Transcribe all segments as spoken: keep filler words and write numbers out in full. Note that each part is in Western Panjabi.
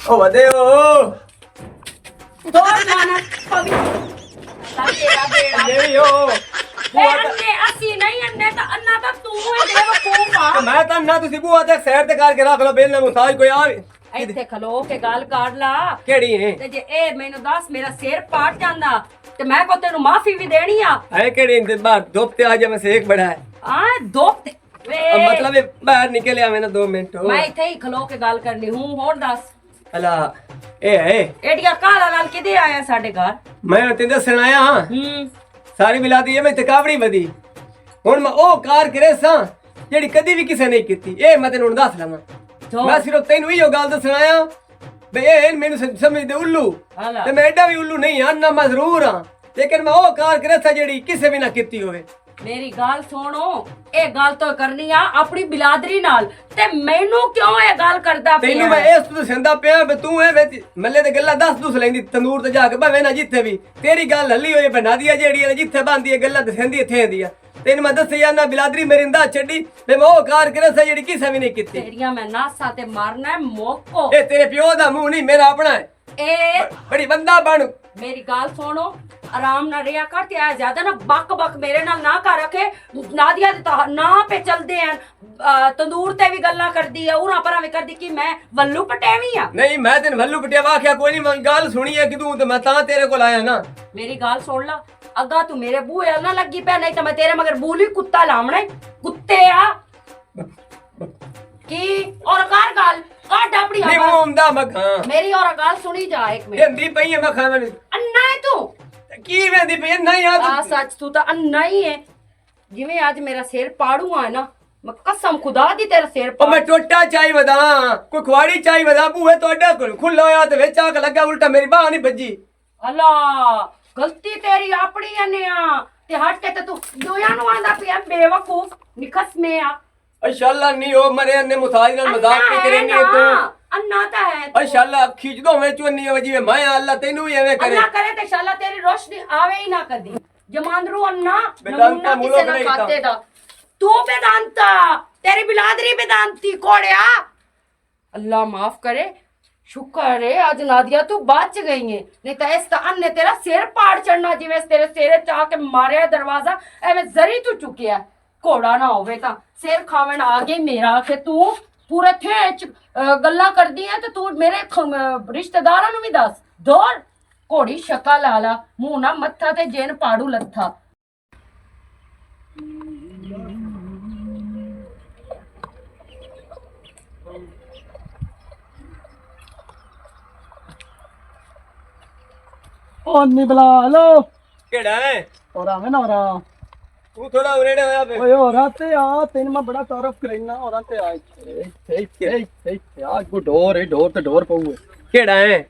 او ودے او۔ دور جانا، پوی۔ تیرا بیڑا۔ نہیں او۔ اے بوا تے انّے، اسی نہیں انّے، تا انّا تا تو ہے، بے وقوف آ۔ میں تا انّا، تسی بوا تے سیر تے کر کے رکھ لو، بل نہ محتاج کوئی آوے۔ ایتھے کھلو کے گل کر لا۔ کیڑی ہے؟ تے جے اے مینوں دس، میرا سر پاٹ جاندا، تے میں کو تینوں معافی بھی دینی آ۔ اے کیڑی انتظار؟ دھوپ تے آ جا، میں سیک بڑا ہے۔ آ، دھوپ تے، وے۔ اب مطلب، اے باہر نکل آوے نا، دو منٹ ہو۔ میں ایتھے ہی کھلو کے گل کرنی ہوں، ہور دس۔ الا، اے ہے۔ ایڈیاں کالاں نال کدے آیا ساڈے گھر؟ میں تینوں دسن آیا ہاں۔ ہوں۔ ساری ملا دی اے میں تکاوڑی بدی۔ ہن میں او کار کرے ساں، جیڑی کدی بھی کسے نہیں کیتی۔ اے میں تینوں ہن دس لواں۔ جو۔ میں صرف تینوں ایہو گل دسن آیا، بے اے ہن مینوں سم-، سمجھ دے الو۔ ہاں لا۔ تے میں ایڈا بھی الو نہیں ہاں، نہ میں ضرور ہاں۔ لیکن میں او کار کرے ساں، جیڑی کسے بھی نہ کیتی ہوئے۔ میری گل سنو، اے گل تو کرنی آ اپنی بلادری نال۔ تے مینوں کیوں اے گل کردا پیا؟ تینوں میں اس تو سندا پیا، بے تو اے وچ ملے تے گلاں دس دس لیندی، تندور تے جا کے بھاویں نہ جتھے بھی۔ تیری گل ہلی ہوئی بنا دی اے، جیڑی اے جتھے باندھی اے، گلاں تے سیندی اے، تھیندی اے۔ تینوں میں دسیا نہ، بلادری میری انداز چھڈی، تے میں او کار کرے سا جیڑی کسے بھی نہیں کیتی۔ تیریاں میں ناسا تے مارنا ہے موکو۔ اے تیرے پیو دا منہ نہیں، میرا اپنا ہے۔ اے بڑی بندہ بن۔ میری گل سنو، آرام نہ رہیا کر تے آ زیادہ نہ بک بک میرے نال نہ کر رکھے۔ نادیا دے تا-، نہ پہ چل دے ہیں، آ، تندور تے بھی گلاں کر دی ہے، اوراں پراں بھی کر دی کہ میں ولو پٹیوی ہاں۔ نہیں، میں تین ولو پٹیا واقعہ کوئی نہیں، میں گل سنی ہے کدوں تے میں تاں تیرے کول آیا نا۔ میری گل سن لا، اگا تو میرے بوئے نہ لگی پہ، نہیں تو میں تیرے مگر بولی کتا لاونا ہے، کتے آ۔ کی؟ اور کر گل، کڈ اپنی نہیں، آواز۔ وہ آمدا مکھاں۔ میری اور گل سنی جا ایک منٹ۔ ویندی پئی ہے مکھاں ویندی۔ انا ہے تو۔ کی ویندی پئی ہے؟ نہیں آ آ تو۔ سچ، تو تا انا ہی ہے۔ جویں اج میرا سر پاڑو آ نا، میں قسم خدا دی تیرا سر او میں پاڑ۔ ٹوٹا چاہی ودا، کوئی کھواڑی چاہی ودا، بوئے تو اڈا کھل-، کھلا ہویا تے وچ آ کے لگا الٹا میری باہ نہیں بجی۔ اللہ، غلطی تیری اپنی ہے نیا۔ تے ہٹ کے تے تو دویاں نوں آندا پیا بے وقوف، نکھس میں آ۔ اشاءاللہ نہیں ہو مرے، انے مساج نال مذاق پہ کرے نہیں تو۔ انا تا ہے تو۔ اشاءاللہ کھینچ دو میں چونی ہو جی میں، اللہ تینوں ہی ایویں کرے۔ اللہ کرے تے اشاءاللہ تیری روشنی آوے ہی نہ کدی۔ جماندرو انا، نمونہ کسے نہ کھاتے دا۔ تو بیدانتا، تیری بلادری بیدانتی کوڑیا۔ اللہ معاف کرے۔ شکر ہے اج نادیا تو بچ گئی ہے، نہیں تے اس تا ان نے تیرا سر پاڑ چڑھنا، جویں اس تیرے سر چا کے ماریا دروازہ، ایویں زری تو چکیا۔ گھوڑا نہ ہووے تاں سر کھاون آ گئی میرا، کہ تو پورے تھے چ گلاں کردی ہے تے تو میرے رشتہ داراں نوں وی دس۔ دور گھوڑی شکل آلا، منہ نہ متھا تے جن پاڑو لتھا۔ او نبلا، ہلو۔ کیڑا ہے؟ اور آویں نا، اور آ۔ تو تھوڑا اریڑے ہویا پہ۔ اوئے، اور آ تے آ، تین میں بڑا تعارف کرینا، اور آ تے آ۔ اے، اے، اے، اے، آ، کو ڈور، اے، ڈور تے ڈور پاؤ ہے۔ کیڑا ہے؟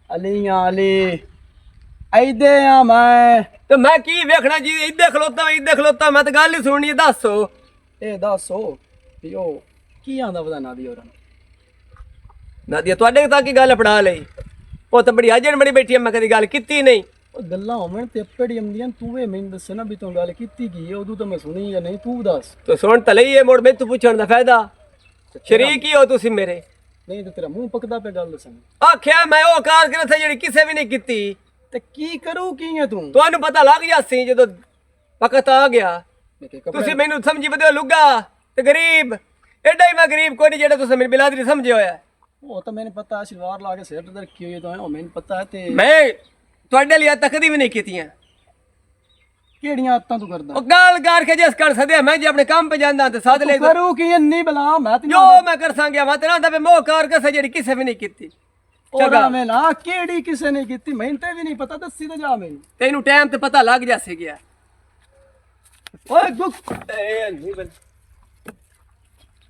علی آں، علی۔ ایدے آں میں۔ تے میں کی ویکھنا جی، ایدے کھلوتا، ایدے کھلوتا، میں تے گل ہی سننی ہے، دس۔ اے دس، او، یو، کی آندا پتا نادیا ہوراں؟ نادیا، تہاڈے تک کی گل پڑا لئی؟ او تے بڑی اجن بڑی بیٹھی ہے، میں کدی گل کیتی نہیں۔ او گلاں ہوون تے اپڑ ہی آندیاں، تو اے مینوں دسے نا بھی تو گل کیتی کی ہے، اودوں تے میں سنی یا نہیں، تو دس۔ تو سن تے لئی ہے، مڑ میں تو پوچھن دا فائدہ؟ شریک ہی ہو تسی میرے۔ نہیں تے تیرا منہ پکدا پہ گل دسن۔ آکھیا میں او کار کرے تھا جڑی کسے بھی نہیں کیتی۔ تے کی کرو کی ہے تو؟ تانوں پتہ لگ جاسی جدوں وقت آ گیا۔ تسی مینوں سمجھی ودے ہو لگا تے غریب۔ ایڈا ہی میں غریب کوئی نہیں جڑا تسی میری بلادری سمجھے ہویا ہے۔ او تاں مینوں پتہ ہے، شلوار لا کے سر تے رکھی ہوئی ہے تو او مینوں پتہ ہے تے میں تہاڈے لئی تکدی بھی نہیں کیتیاں۔ کیڑیاں آدتاں تو کردا؟ او گال گار کے جس کر سدے، میں جی اپنے کام پہ جاندا تے ساتھ لے کرو کی انی بلا، میں تے جو میں کر سانگیا، میں تے نہ دبے مو کار کے سجڑی کسے بھی نہیں کیتی۔ اور چنگا۔ میں نا کیڑی کسے نہیں کیتی، میں تے بھی نہیں پتہ، دسی تے جا میں۔ تینوں ٹائم تے پتہ لگ جاسے گیا۔ اوئے گک، اے نہیں بن۔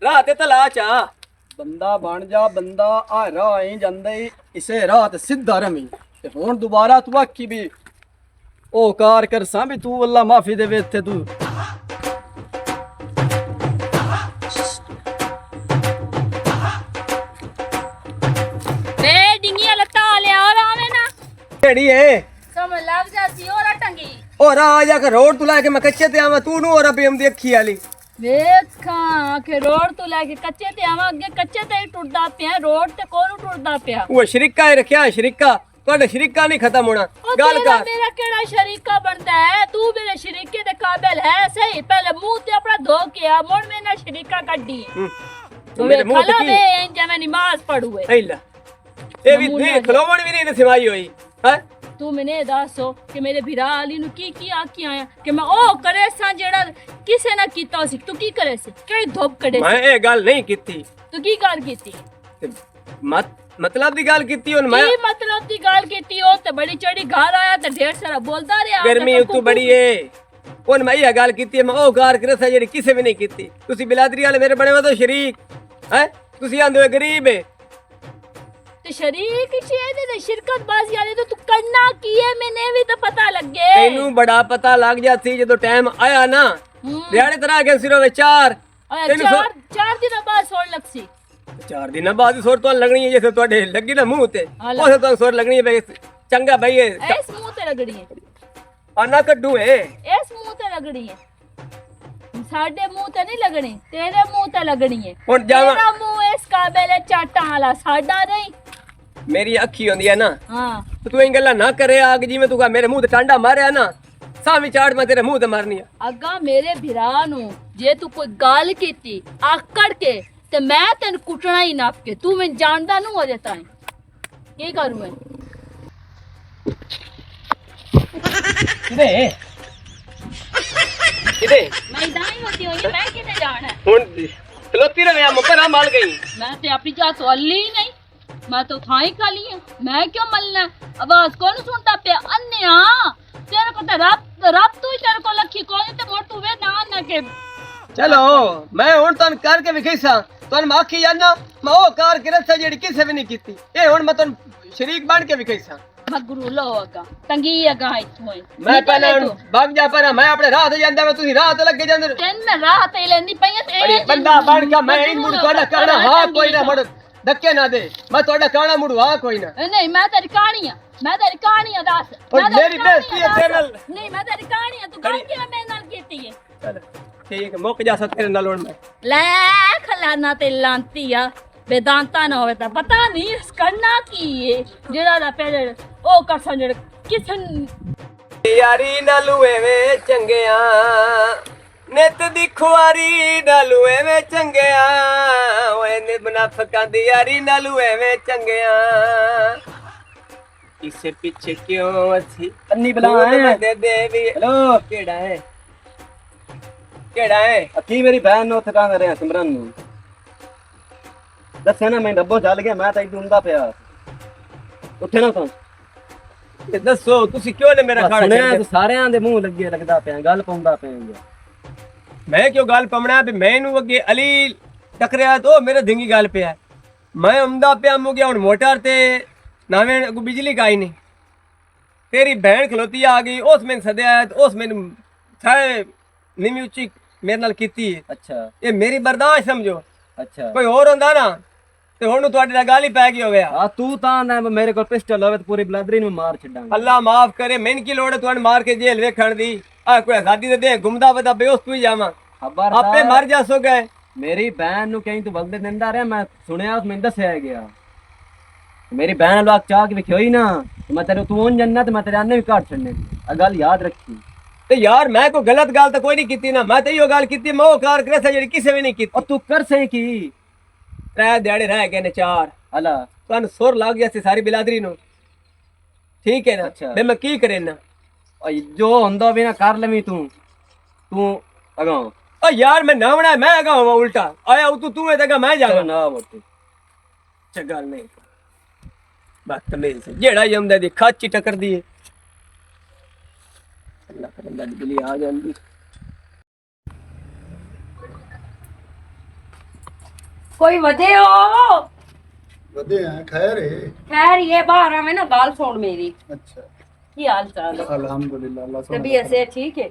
راہ تے تلا چا۔ بندہ بن جا، بندہ آ راہ ایں جاندے، اسے راہ تے سدھا رمی۔ تے ہن دوبارہ تو آکھی بھی او کار کرساں بھی تو اللہ معافی دے وے تے تو۔ اے ڈنگیاں لتاں والے اور آویں نا۔ کیڑی ہے؟ سمجھ لگ جاتی اور ٹنگی۔ اور آ جا کے روڈ تو لا کے میں کچے تے آواں، تو نو اور ابھی ہم دی اکھی والی۔ ویکھاں۔ آکھے روڈ تو لے کے کچے تے آواں، اگے کچے تے ہی ٹردا پیا، روڈ تے کون ٹردا پیا؟ وہ شریکا ہی رکھیا، شریکا۔ تہاڈا شریکا نہیں ختم ہونا۔ او گل تیرا کر۔ میرا کیڑا شریکا بندا ہے؟ تو میرے شریکے دے قابل ہے صحیح؟ پہلے منہ تے اپنا دھو کے آ، مڑ میرے نال شریکا کڈی۔ ہوں۔ تو میرے منہ تے کھلا کی؟ وے، انج میں نماز پڑھو ہے۔ اے لا۔ اے بھی نمونہ نہیں، جا۔ کھلوون بھی نہیں سوائی ہوئی۔ ہاں؟ تو میں نے دسو کہ میرے بھرا علی نو کی کی آ کے آیا کہ میں او کرے سا جڑا کسے نہ کیتا سی، تو کی کرے سی؟ کئی دھوپ کڈے سی؟ میں اے گل نہیں کیتی۔ تو کی گل کیتی؟ تے مت-، مطلب دی گل کیتی ہن میں۔ کی مطلب دی گل کیتی؟ او تے بڑی چڑی گھر آیا تے ڈھیر سارا بولدا رہیا۔ گرمی اتو بڑی ہے۔ ہن میں یہ گل کیتی ہے، میں او گار کرے سا جڑی کسے بھی نہیں کیتی۔ تسی بلادری والے میرے بنے ودو شریک، ہیں؟ تسی آندے ہوئے غریب ہے۔ تے شریک شے دے تے شرکت بازی والے تو تو کرنا کی ہے، میں نے بھی تو پتہ لگے۔ تینوں بڑا پتہ لگ جاسی جدوں ٹائم آیا نا۔ ہوں۔ دیہاڑے ترا کے سرو وچ چار۔ اوئے، تینوں سو- چار، چار دن بعد سوڑ لگسی۔ چار دن بعد سوڑ تو لگنی ہے، جیسے تواڈے لگی نا منہ تے۔ ہاں، لگ- اسے تو سوڑ لگنی ہے بھائی، چنگا بھائی ہے۔ ایس منہ تے لگنی ہے۔ آنا کڈو ہے۔ ایس منہ تے لگنی ہے۔ ساڈے منہ تے نہیں لگنی، تیرے منہ تے لگنی ہے۔ ہن جاواں۔ تیرا منہ اس قابل ہے چاٹاں والا، ساڈا نہیں۔ میری اکھی ہوندی ہے نا۔ ہاں۔ تو تو این گلاں نہ کرے آگ، جی میں تو کہا میرے منہ تے ٹانڈا ماریا نا، سامی چاڑ میں تیرے منہ تے مارنی ہے۔ اگا میرے بھرا نو جے تو کوئی گل کیتی آکڑ کے، تے میں تینوں کٹنا ہی نپ کے، تو میں جاندا نو اجے تائیں۔ کی کروں میں؟ کدے؟ کدے؟ میں ادھر ہی ہوتی ہوئی، میں کدے جانا ہے؟ ہن کھلوتی رہے، ہم پر ہم مل گئی۔ میں تے اپنی جا تو الی ہی نہیں، میں تو تھائی کالی ہوں، میں کیوں ملنا ہے؟ آواز کون سنتا پیا؟ انیا، تیرے کو تے رب، رب تو ہی تیرے کو لکھی کوئی تے موڑ تو وے نہ نہ کے۔ چلو، میں ہن تن کر کے وکھیساں، تن میں آکھی جانا، میں او کار کرت سا جیڑی کسے بھی نہیں کیتی۔ اے ہن میں تن شریک بن کے وکھیساں۔ مگرو لو اگا، تنگی اگا اتھوں ہے۔ میں پہلے ہن بھگ جا پرا، میں اپنے راہ تے جاندا، میں تسی راہ تے لگے جاندے۔ تین میں راہ تے لیندی پئی ہاں، تے اڑے بندہ بن کے میں ان مڑ تہاڈا کہنا ہاں کوئی نہ مڑ۔ دکے نہ دے، میں تہاڈا کہنا مڑ ہاں کوئی نہ۔ اے نہیں، میں تیری کہانی ہاں، میں تیری کہانی ہاں، دس۔ اور میں تیری میری کہانی بےعزتی ہاں، ہے تیرے دس۔ نال۔ نہیں، میں تیری کہانی ہاں، تو کہڑی؟ گل کیوں میرے نال کیتی ہے؟ چل، ٹھیک ہے، مک جا سا تیرے نال ہن میں۔ لے کھلانا تے لانتی آ، ویدانتا نہ ہوے تا پتہ نہیں اس کرنا کی ہے، جڑا دا پہلے او کرساں جڑے کسن۔ یاری نالو ایویں چنگیاں، نت دی خواری نالو ایویں چنگیاں، اوئے نے منافقاں دی یاری نالو ایویں چنگیاں۔ اسے پیچھے کیوں اسی انی بلا دودھ ہے۔ بندے دے بھی ہیلو۔ کیڑا ہے؟ کیڑا ہے؟ اکی میری بہن نو تھکا کر رہے ہیں سمرن نو۔ دسے نا میں ڈبو جل گیا، میں تاں ایڈو ہوندا پیا۔ اٹھے نا تاں۔ اے دسو، تسی کیوں نے میرا بس کھانا سنیا چھڈ تے دیا؟ ساریاں دے منہ لگے لگدا پیا، گل پوندا پیا۔ میں کیوں گل پمنا بھی میں نو اگے علی ٹکریا تو میرے دھنگی گل پیا۔ میں امدا پیا مو گیا ہن موٹر تے ناویں اگو بجلی کائی نہیں۔ تیری بہن کھلوتی آ گئی، اس میں سدیا ہے، اس میں سارے نیمی اچی میرے نال کیتی ہے۔ اچھا۔ یہ میری برداشت سمجھو۔ اچھا۔ کوئی اور ہوندا نا، تے ہن تہاڈے نال گل ہی پے گئی ہویا۔ آ، تو تاں نہ میرے کول پسٹل ہوے تے پوری بلادری نوں مار چھڈاں گا۔ اللہ معاف کرے، میں کی لوڑ ہے تہاڈے مار کے جیل ویکھن دی؟ آ کوئی آزادی دے دے گھمدا ودا بے اس تو ہی جاواں۔ خبردار۔ آپے مر جاسو گئے۔ میری بہن نوں کہیں تو ولدے دیندا رہیا، میں سنیا اس میں دسیا گیا۔ میری بہن لوگ چاہ کے وکھیوئی نا، تے میں تیرے تو اون جنت، میں تیرے آنے بھی کاٹ چھڈنے۔ آ گل یاد رکھی۔ تے یار، میں کوئی غلط گل تے کوئی نہیں کیتی نا، میں تے ایہو گل کیتی، میں او کار کرے سا جڑی کسے بھی نہیں کیتی۔ او تو کر سہی کی؟ ترے دیہاڑے رہ گئے نے، چار۔ اللہ۔ تانوں سر لگ گیا سی ساری بلادری نو۔ ٹھیک ہے نا؟ اچھا۔ میں، میں کی کرے نا؟ او جو ہوندا بھی نا کر لویں تو۔ تو اگاں۔ او یار، میں نہ ہونا، میں اگاں ہوا الٹا۔ آیا او تو، تو ہے تے اگاں میں جانا۔ چلو نہ ہوتے۔ اچھا، گل نہیں۔ بس تمیز سے۔ جیڑا ہی ہوندا دی کھچ ہی ٹکر دی ہے۔ اللہ کا بندہ دی گلی آ جاندی۔ کوئی ودے ہو؟ ودے ہیں، خیر ہے؟ خیر، یہ باہر آویں نا، گل سن میری۔ اچھا۔ کی حال چال ہے؟ الحمدللہ، اللہ سبحانہ طبیعت وتعالیٰ۔ سے ٹھیک ہے؟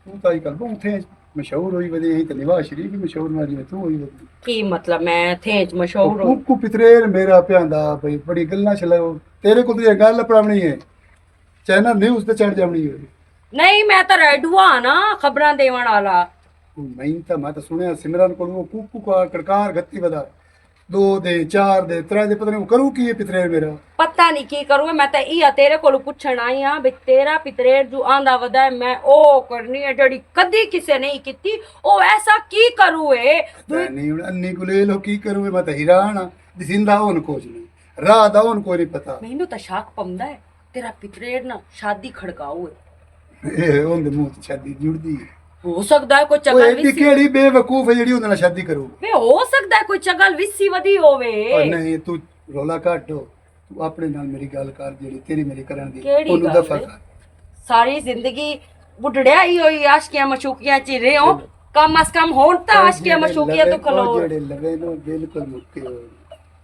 تو تائی کر بہت تھے مشہور ہوئی ودے ہیں، تے نواز شریف بھی مشہور نہ جی تو ہوئی ودے۔ کی مطلب میں تھے مشہور ہوئی؟ کو پترے میرا پیاندا بھائی، بڑی گلاں چلاؤ، تیرے کو تو یہ گل پڑھنی ہے۔ چینل نیوز تے چڑھ جاونی ہوئی۔ نہیں، میں تاں ریڈیو ہاں نا، خبراں دیون والا۔ میں تاں، میں تاں سنیا سمرن کول او کوکو کا کڑکار گھتی ودا۔ دو دے، چار دے، ترے دے، پتہ نہیں او کرو کی ہے پترے میرا۔ پتہ نہیں کی کروں، میں تاں ایہا تیرے کولوں پچھن آئی ہاں، بھی تیرا پترے جو آندا ودا ہے، میں او کرنی ہے جڑی کدی کسے نہیں کیتی، او ایسا کی کروں اے؟ پتہ نہیں ہن انی گلیل ہو کی کروں اے، میں تاں حیران ہاں۔ زندہ ہون کچھ نہیں، راہ دا ہون کوئی نہیں پتہ۔ مینوں تاں شک پوندا ہے، تیرا پتریڑ نا شادی کھڑکاؤ ہے۔ اے، اون دے منہ تے شادی جڑدی ہے۔ ہو سکدا ہے کوئی او چگل ایڈی وسی۔ کیڑی بے وقوف ہے جڑی اون نال شادی کرو؟ وے، ہو سکدا ہے کوئی چگل وسی ودی ہووے۔ او نہیں، تو رولا کٹ ہو، تو اپنے نال میری گل کر، جڑی تیری میری کرن دی، کیڑی اونوں گل دفع ہے؟ کر۔ ساری زندگی بڈھڑیا ہی ہوئی عاشقیاں مشوقیاں چ رہے ہو، چلو۔ کم از کم ہون تاں او عاشقیاں جڑے مشوقیاں لوے، تو کھلو۔ او جڑے لوے نو بالکل مکے ہوئے۔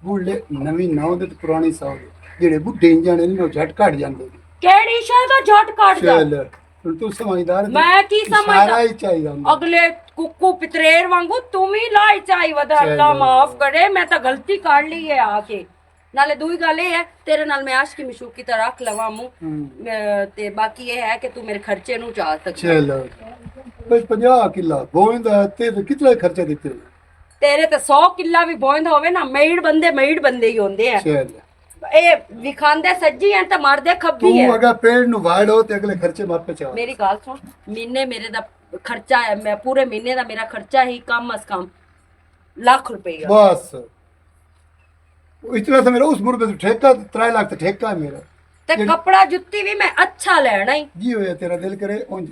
بوڑھے نویں نو دے تے پرانی سو دے۔ جڑے بڈھے انجن نے، او جھٹ کٹ جاندے نے۔ کیڑی شے دا جھٹ کٹ جا؟ چل، ہن تو سمجھدار ہے۔ میں کی سمجھدا؟ اشارہ ہی چاہیدا ہوندا۔ اگلے ککو پتریر وانگو تم ہی لائی چاہی ودا۔ چلو۔ اللہ معاف کرے، میں تاں غلطی کر لی ہے آ کے۔ نالے دوئی گل اے ہے، تیرے نال میں عاشقی مشوقی تاں رکھ لواں موں، ہم۔ اے، تے باقی اے ہے کہ تو میرے خرچے نوں چا سکدا۔ چلو۔ بھائی، پنجاہ کلا بوئیں دا تے کتنا خرچہ دیتے؟ تیرے تے سو کلا بھی بوئیں دا ہووے نا، میڑ بندے، میڑ بندے ہی ہوندے ہیں۔ چل۔ اے وکھاندے سجی ہیں تے مردے کھبی تو ہیں۔ اگر پیڑ نو وائڑ ہو تے اگلے خرچے ماپے چاہ۔ میری گل سن، مہینے میرے دا خرچہ ہے، میں پورے مہینے دا میرا خرچہ ہی کم از کم لاکھ روپے۔ بس۔ اتنا تے میرا اس مڑ پہ ٹھیکہ، ترے لاکھ تے ٹھیکہ ہے میرا۔ تے جڑی کپڑا جتی بھی میں اچھا لینا ہی۔ جی ہویا تیرا دل کرے، اونج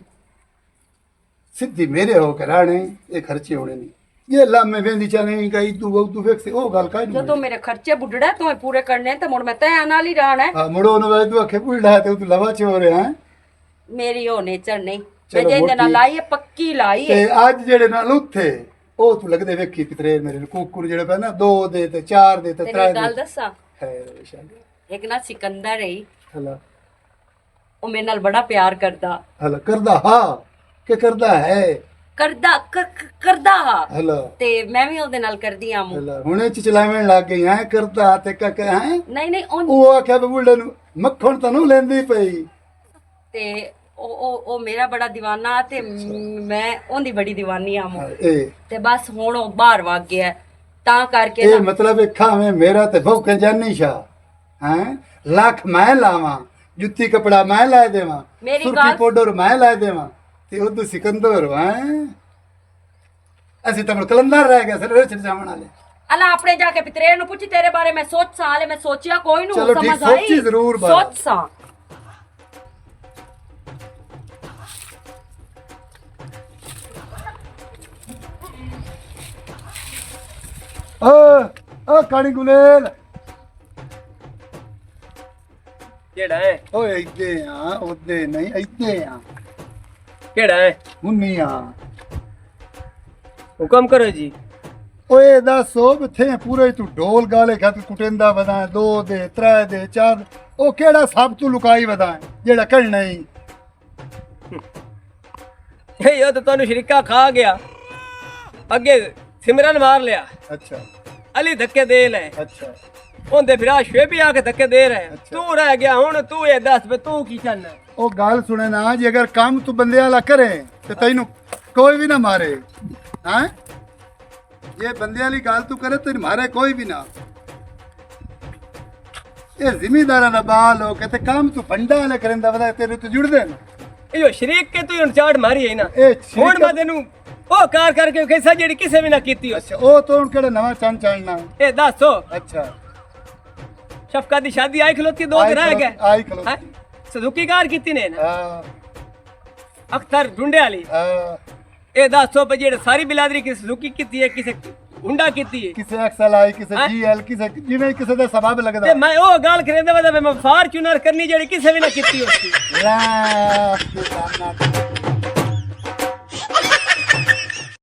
سدھی میرے ہو کے رہنے، یہ خرچے ہونے نہیں۔ یہ لامے ویندی چلے گا، ادو ادو ویکھ سے، او گل کائی نہیں۔ جدوں میرے خرچے بڈڑا تو پورے کرنے، تے مڑ میں تے نال ہی رہنا ہے۔ ہاں، مڑو نو ادو اکھے بڈڑا تے ادو لوا چ ہو رہے ہیں۔ میری او نیچر نہیں۔ میں چلو، جے اندے نال موٹی۔ لائی ہے، پکی لائی ہے۔ تے اج جڑے نال اتھے، او تو لگدے ویکھی پترے میرے کوکر جڑے پے نا، دو دے تے چار دے تے تیری ترے دے۔ گل دساں؟ ہے شاید۔ ایک نا سکندر ہے۔ ہلا۔ او میرے نال بڑا پیار کردا۔ ہلا، کردا ہا کہ کردا ہے؟ کردا، ک-، ک-، کردا ہا۔ ہلا۔ تے میں وی اودے نال کردی آں۔ ہلا، ہنے چچلاویں لگ گئی ہیں، کردا تے ک-، ک-، ہیں؟ نہیں، نہیں، اون او آکھیا بے بوڑھے نوں مکھن تاں نوں لیندی پئی۔ تے او، او، او میرا بڑا دیوانہ تے اچھا۔ میں اوندی بڑی دیوانی آں۔ ہاں، اے۔ تے بس ہن او باہر وگ گیا ہے۔ تاں کر کے اے نا مطلب اے کھاویں میرا تے بھوکے جانی شاہ۔ ہیں؟ لکھ میں لاواں، جتی کپڑا میں لائے دیواں، میری سرخی گل پاؤڈر میں لائے دیواں، تے ادو سکندر ہو، ہیں؟ اسی تاں مڑ کلندر رہ گئے، سر رچ جاون والے۔ الا اپنے جا کے پترے نو پوچھی، تیرے بارے میں سوچ ساں، ہلے میں سوچیا کوئی نو، چلو ٹھیک، سمجھ آئی؟ سوچی ضرور بات۔ سوچ ساں۔ او، او کالی گلیل۔ کیڑا ہے؟ اوئے، ایدے آ، اودے نہیں، ایدے آ۔ کیڑا ہے؟ ہنی آ۔ حکم کرو جی۔ اوئے، دس، او کتھے پورے تو ڈول گالے کھا کے کٹیندا ودا ہے، دو دے، ترے دے، چار دے۔ او کیڑا سب تو لکائی ودا ہے، جیڑا کڑنا ہی؟ اے، یہ تو تانوں شریکا کھا گیا۔ اگے سمرن مار لیا۔ اچھا۔ علی دھکے دے لے۔ اچھا۔ اون دے بھرا شعیب بھی آ کے دھکے دے رہے۔ اچھا۔ تو رہ گیا، ہن تو یہ دس پہ تو کی چاہنا ہے؟ او گل سنے نا جی، اگر کم تو بندے والا کرے تے تینوں کوئی بھی نہ مارے۔ ہاں؟ جے بندے والی گل تو کرے تے مارے کوئی بھی نہ۔ اے زمینداراں دا بال ہو کے تے کام تو بنڈا والے کرن دا ودا تیرے تو جڑ دے نا۔ ایو شریک کے تو ہن چاٹ ماری ہے نا۔ اے شریک ہن میں تینوں او کار کر کے کیسا جڑی کسے بھی نہ کیتی ہو۔ اچھا، او تو ہن کیڑا نواں چن چڑھنا؟ اے دس ہو۔ اچھا۔ شفقت دی شادی آئی کھلوتی، دو آئی دن رہ کھلوتی، گئے۔ آئی کھلوتی۔ ہاں؟ سزوکی کار کیتی نے نا۔ ہاں۔ اختر ڈھونڈے والی۔ ہاں۔ اے دس سو پہ جیڑے ساری بلادری کسی سزوکی کیتی ہے، کسی ہونڈا کیتی ہے۔ کسی ایکس ایل آئی، کسی ہاں؟ جی ایل، کسی جویں کسی دا سبب لگدا۔ تے میں او گل کریندے ودا میں فارچونر کرنی جیڑی کسی بھی نہ کیتی ہوسی۔ لا،